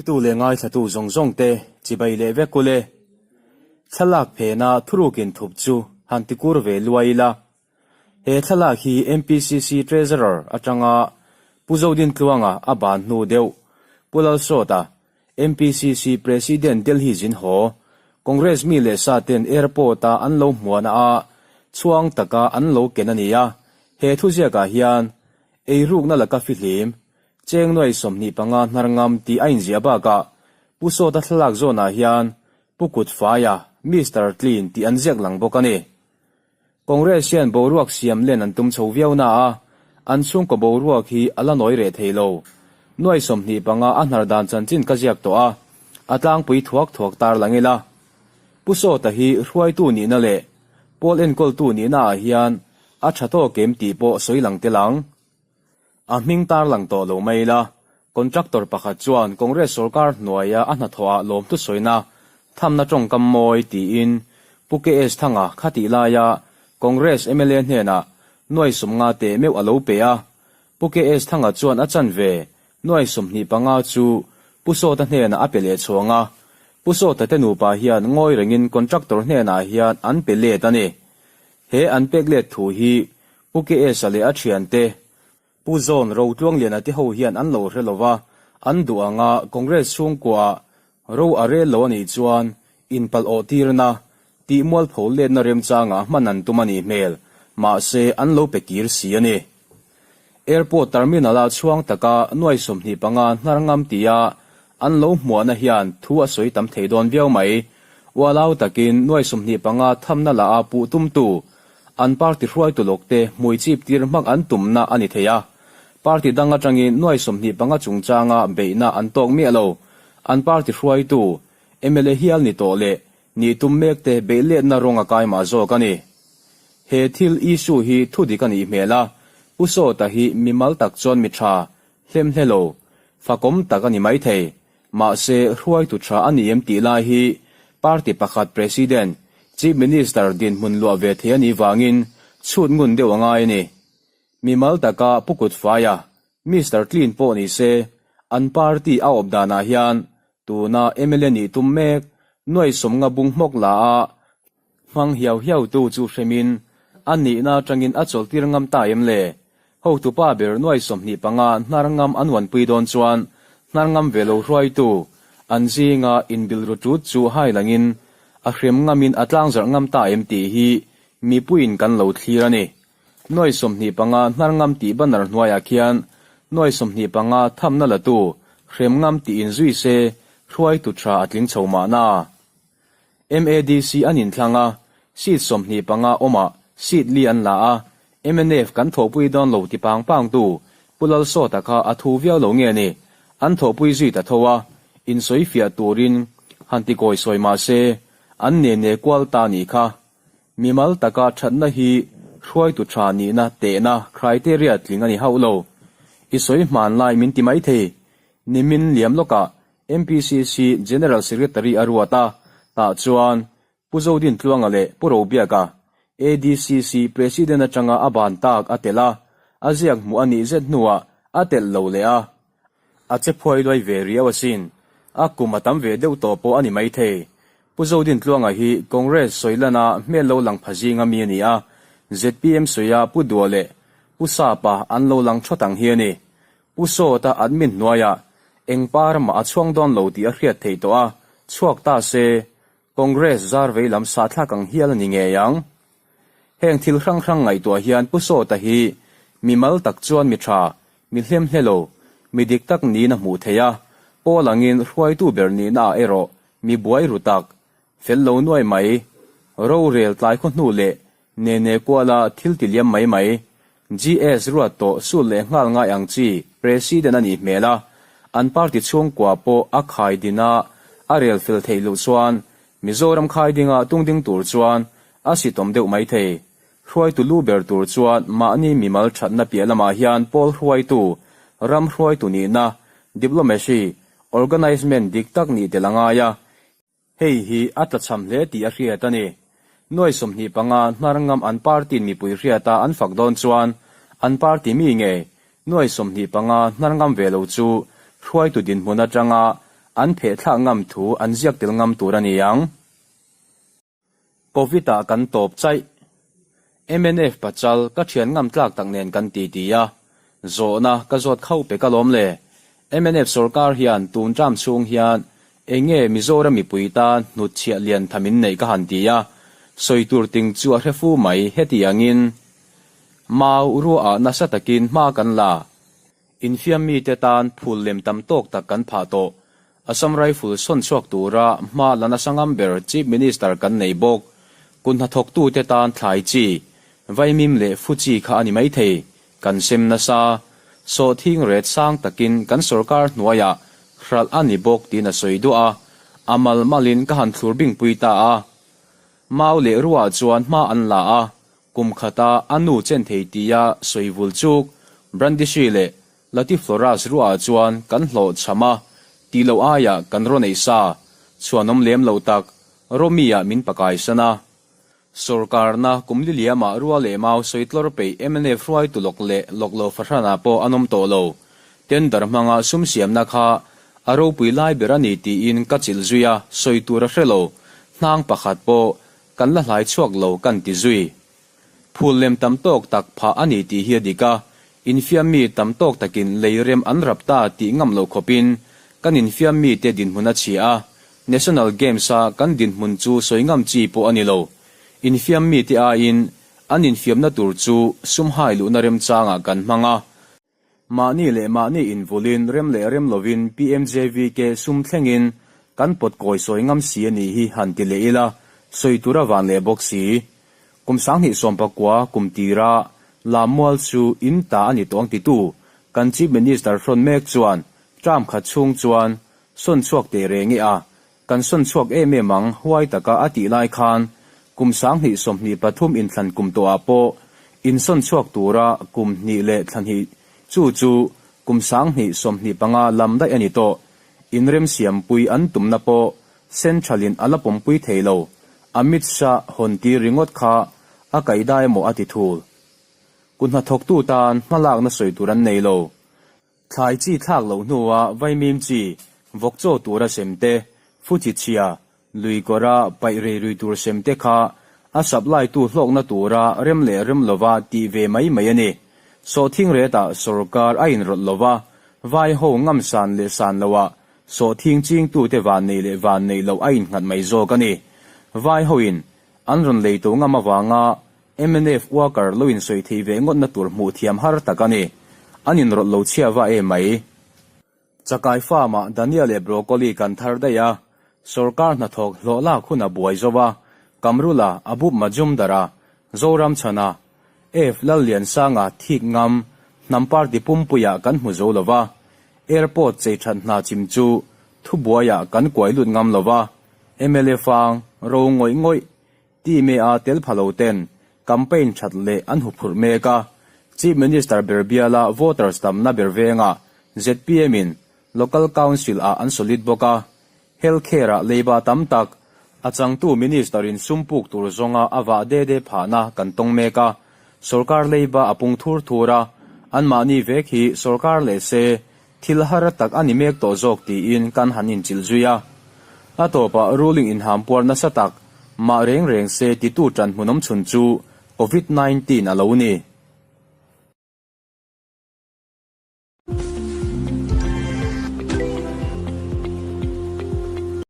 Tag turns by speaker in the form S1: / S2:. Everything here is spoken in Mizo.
S1: Thlirtu leh ngaithlatu zawng zawng te chibai leh vek ule. Thlalak phena thurukin thup chu han ti kur ve luai ila. He thlalak hi MPCC Treasurer atanga Pu Zodintluanga a ban hnu deuh Pu Lalsawta MPCC President Delhi zin haw Congress mi leh sa ten airport a an lo hmuahna a chhuang taka an lo ken a ni a. He thuziakah hian eirukna laka fihlim Cheng nuai 25 hnar ngam tih a inziah bakah Pu Sawta thlalak zawnah hian Pu Kutfaia, Mister Clean tih an ziak lang bawk a ni. Congress hian boruak siam len an tum chho viau na a, an chhungkaw boruak hi a la nawi reh thei lo. Nuai 25 a hnar dan chanchin ka ziak tawh a, a tlangpui thuak thuak tar lang ila. Pu Sawta hi hruaitu nihna leh pawl enkawltu nihna ah hian a tha tawk em tih pawh sawi lang tel ang. A hming tar lang tawh lo mai ila, contractor pakhat chuan Congress sorkar hnuaia a hnathawhah lawmthu sawina thamna tawngkam mawi tiin Pu KS Thanga khatih laia Congress mla hnenah nuai 50 teh meuh a lo pe a. Pu KS Thanga chuan a chanve nuai 25 chu Pu Sawta hnenah a pe leh chhuang a. Pu Sawta te nupa hian ngawi rengin contractor hnenah hian an pe let a ni. He an pek let thu hi Pu KS-a leh a thiante, Pu Zawn Rotluangliana te ho hian an lo hre lova, an duh anga Congress chhungkuaah ro a rel lo a nih chuan inpalh awh tirna, tih mualpho letna remchangah hman an tum a nih hmel, mahse an lo pe kir si a ni. Airport terminal-a chhuang taka nuai 25 hnar ngam tia an lo hmuahna hian thu a sawi tam thei dawn viau mai. Ualau takin nuai 25 thamna la a puh tumtu An party hruaitu lawkte hmui chip tir hmak an tumna a ni thei a. Party dang atangin nuai 25 chungchanga beihna an tawk miah lo. An party hruaitu, mla hial ni tawh leh nih tum mekte beih letna rawng a kai mah zawk a ni. He thil issue hi thu dik a nih hmel a, Pu Sawta hi mimal tak chuan mi tha, hlemhle lo, fakawm tak a ni maithei. Mahse, hruaitu tha a ni em tih lai hi party pakhat President, Chief Minister dinhmun luah ve thei a nih vangin chhut ngun deuh a ngai a ni. Mimal taka Pu Kutfaia, Mister Clean pawh ni se, an party a awp danah hian tuna mla nih tum mek nuai 50 bung hmawk la a hmang hiau hiau tu chu hremin a nihna atangin a chawlhtir ngam ta em le? Hotupa ber nuai 25 hnar ngam an uanpui dawn chuan hnar ngam ve lo hruaitu an zinga inbilru tut chu hai langin a hrem ngamin a tlangzarh ngam ta em tih hi mipuiin kan lo thlir a ni. Nuai 25 hnar ngam tih banner hnuaiah khian nuai 25 thamna latu hrem ngam tih inzui se hruaitu tha a tling chho mahna. MADC an inthlang a, seat 25 awmah seat li an la a, mnf kan thawhpui dawn lo ti pang pang tu Pu Lalsawta kha a thu viau lo nge ni, an thawhpui zui ta tho a, insawi fiah turin han ti kawi sawi mah se, an ne ne kual ta nih kha. Mimal taka thatna hi hruaitu tha nihna tehna criteria tling a ni hauh lo. I sawi hmanlai min ti maithei, nimin liam lawkah MPCC General Secretary a ruat a, tah chuan Pu Zodintluanga leh Pu Robiaka, ADCC President atanga a ban tak a telh a, a ziak hmuh a nih zet hnuah a telh lo leh a. A che phuai luai ve riau asin. A kum a tam ve deuh tawh pawh a ni maithei. Pu Zodintluanga hi Congress sawilana hmel lo lang pha zinga mi a ni a, zpm sawia Pu Dua leh Pu Sapa an lo lang thawt ang hi a ni. Pu Sawta admin hnuaiah eng par mah a chhuang dawn lo tih a hriat theih tawh a, chhuak ta se, Congress zar vei lam sahthlak ang hial a ni ngei ang. Heng thil hrang hrang ngaihtuah hian Pu Sawta hi mi mal tak chuan mi tha, mi hlemhle lo, mi dik tak niin a hmuh theih a, pawl angin hruaitu ber nihna ah erawh mi buai ru tak, fel lo nuai mai, rorel tlai khaw hnu leh Nene kuala thil ti liam mai mai. GS ruat tawh sul leh nghal ngai ang chi President a nih hmel a, an party chhungkua pawh a khai din a, a rel fel theih loh chuan Mizoram khai dinga tung ding tur chuan a sitawm deuh mai thei. Hruaitu lu ber tur chuan mahni mimal thatna piah lamah hian pawl hruaitu, ram hruaitu nihna, diplomacy, organisement dik tak nih tel a ngai a, Hei hi a tlachham hle tih a hriat a ni. Nuai 25 hnar ngam an party-in mipui hriata an fak dawn chuan an party mi nge nuai 25 hnar ngam ve lo chu hruaitu dinhmun atanga an pheh thlak ngam thu an ziak tel ngam tur a ni ang. Covid ah kan tawp chaih. Mnf pachal ka thian ngam tlak tak nen kan ti ti a, zawhna ka zawt khauh pe ka lawm le. Mnf sorkar hian tun term chhung hian eng nge Mizoram mipui tan hnutchhiah lian tham in neih ka han ti a, sawi tur ting chu a hre fu mai heti angin Mau ruahah nasa takin hma kan la. Infiam mite tan phul lem tam tawk tak kan phah tawh. Assam Rifle sawn chhuak tura hma la nasa ngam ber Chief Minister kan nei bawk. Kut hnathawktute tan thlai chi, vaimim leh fu chi kha a ni maithei. Kan sem nasa. Sawhthing ret sang takin kan sorkar hnuaiah hralh a ni bawk tiin a sawi duah a. A mal malin ka han thlur bingpui ta a. Mau leh ruah chuan hma an la a, Kum khata a nu chen thei tia sawi vul chuk Brandishy leh Latifloras ruahah chuan kan hlawh chham a, tih loh aiah kan raw neih sa, chhuanawm lem lo tak Romi-ah min pakai san a. Sorkarna kum li liamah rua leh mau sawi tlawr peih mnf hruaitu lawk leh lawk lo fahranah pawh an awm tawh lo. Tender hmanga sum siamna kha a ropui lai ber a ni tiin ka chilh zui a, sawi tur a hre lo. Hnang pakhat pawh Kan la hlai chhuak lo kan ti zui. Phul lem tam tawk tak phah a ni tih hi a dik a, infiam mi tam tawk takin lei rem an rap ta tih ngam lo khawpin kan infiam mite dinhmun a chhia a, National Games-a kan dinhmun chu sawi ngam chi pawh a ni lo. Infiam mite aiin an infiamna tur chu sum hai luhna remchangah kan hmang a, Mahni leh mahni invulin rem leh rem lovin PMJVK sum thlengin kan pawt kawi sawi ngam si a nih hi han ti leh ila, sawi tur a van leh bawk si. Kum 2019 kum tira Lammual chu in ta a ni tawh ang titu kan Chief Minister hrawn mek chuan term khat chhung chuan sawn chhuak teh reng e a, Kan sawn chhuak em em ang, huai taka a tih lai khan kum 2023 inthlan kum tawhah pawh insawn chhuak tura kum hnih leh thla hnih chu chu kum 2025 lam daih a ni tawh. Inremsiampui an tumna pawh Central-in a la pawmpui thei lo. Amit Shah hawn tir ringawt kha a kaih emaw a ti thul. Kut hnathawktu tan hmalakna sawi tur an nei lo. Thlai chi thlak loh hnua vaimim chi, vawk chaw tura sem te, fu chi chhia, lui kawra paih rei rui tur sem te kha a supply tu hlawkna tura rem leh rem lova tih ve mai mai a ni. Sawhthing retah sorkar a inrawlh lova, vai ho ngam san leh san loah sawhthing chingtute van neih leh van neih loh a innghat mai zawk a ni. Vai hoin an rawn lei to ngam avanga Mnf worker lo insawi thei ve ngawtna tur hmuh thiam har tak a ni. An inrawlh lo chhia va em mai. Chakai farm ah Dania leh Broccoli kan thar daih a, sorkar hnathawk hlawh lak hun a buai zo a, Kamrula, Abup Majumdar a, Zoram chhan a, F Lalliansanga thik ngam hnam party pumpuiah kan hmu zo lo va, Airport chei that hna chim chu thubuaiah kan kuai lut ngam lo va, mla fang ro ngawih ngawih Time a tel pha lo ten campaign that leh an huphurh mek a, Chief Minister ber biala voters tamna ber vengah zpm in Local Council ah an solid bawk a, Health Care ah leiba tam tak a changtu Minister in sum puk tur zawnga a vah de de phahna kan tawng mek a, sorkar leiba a pung thur thur a, anmahni vek hi sorkar leh se Thil har tak a ni mek tawh zawk tiin kan han inchilh zui a. A tawpah ruling inhampuar nasa tak mah reng reng se titu ṭan hmunawm chhun chu Covid 19 a lo ni.